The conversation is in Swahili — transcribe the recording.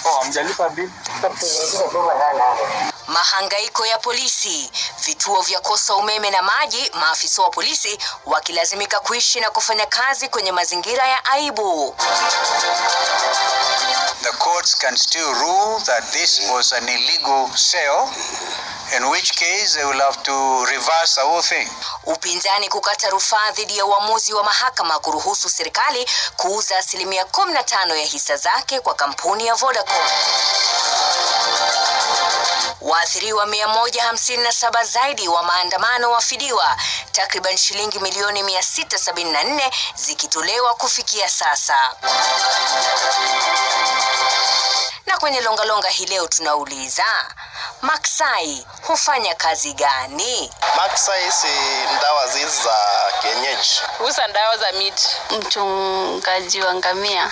Oh, hamjalipa bill? Mahangaiko ya polisi, vituo vya kosa umeme na maji, maafisa wa polisi wakilazimika kuishi na kufanya kazi kwenye mazingira ya aibu. The courts can still rule that this was an illegal sale, in which case they will have to reverse the whole thing. Upinzani kukata rufaa dhidi ya uamuzi wa mahakama kuruhusu serikali kuuza 15% ya hisa zake kwa kampuni ya Vodacom. Waathiriwa 157 zaidi wa maandamano wafidiwa, takriban shilingi milioni 674 zikitolewa kufikia sasa. Na kwenye longalonga hii leo tunauliza, maksai hufanya kazi gani? Maksai si ndawa zizi za kienyeji. Uza ndawa za miti. Mchungaji wa ngamia.